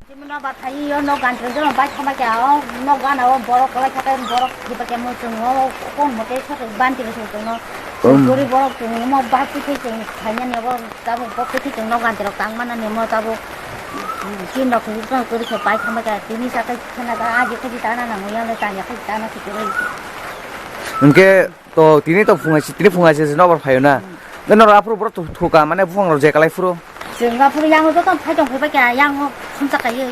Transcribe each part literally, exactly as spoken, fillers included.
Jemon nobar phai yo, nok ganti rok jemon bai thangma khe, o nok gana o borok kwlai kha khe borok khiba khe mo chwng o kon mote soto banti rok chwng no. Um. Gori borok chwng mo bai khe chwng khaina ni bo tabuk bo khe chwng nok ganti rok tang mana ni mo tabuk tin rok khe chwng kori khe bai thangma khe tini sa khe khana ga aji khe tana na mo yang le tanya khe tana khe khe. Hwnkhe To tini to phungai si, tini phungai si nobar phaio na. Hmm. Nang norok aphuru borok thu-, thuka mane buphang rok je kalai phuru. Chwng aphuru yang joto phai tong phai kha yang sumsa kaiye.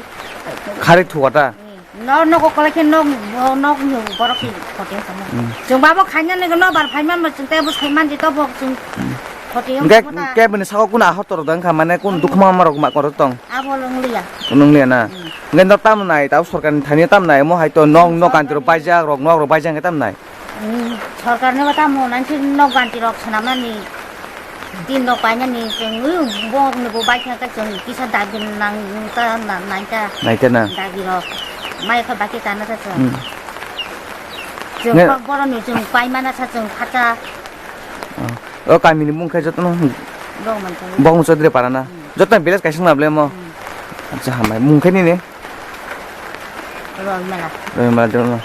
Khari thuka ta. Hmm. No nogo kalai khe nok, nok ni borok ni khote sama. Hmm. Chwng babo khaina ni nobar phai man chwng te bo sai man di to bo chwng khote. Hwnkhe, hwnkhe bini saka kuna ahor tor dang kha mane kun dukma ma rok ma korok tong. Abo lwng liya. Lwng liya na. Hmm. Hwnkhe no tam nai ta sorkar ni thani tam nai mo hai to nok nok kanti rok baijak rok nok rok baijak hwnkhe tam nai. Hmm, sorkar ni bo tamo nang si nok ganti rok swnamnani tin rok painani chwng ui bo ni bo bai kha chwng kisa dabi nang ta na nai ta. Nai ta na. Dabi rok mai kha baki ta na ta chwng. Hmm. Chwng ne- kok boro ni chwng pai mana sa chwng khacha. Oh. O kami ni mung khe joto no. Dong man chwng. Bong Chaudhary para na. Hmm. Joto village kaisa na ble mo. Hmm. Acha hamai mung khe ni ne. Roi mela. Roi mela joto no.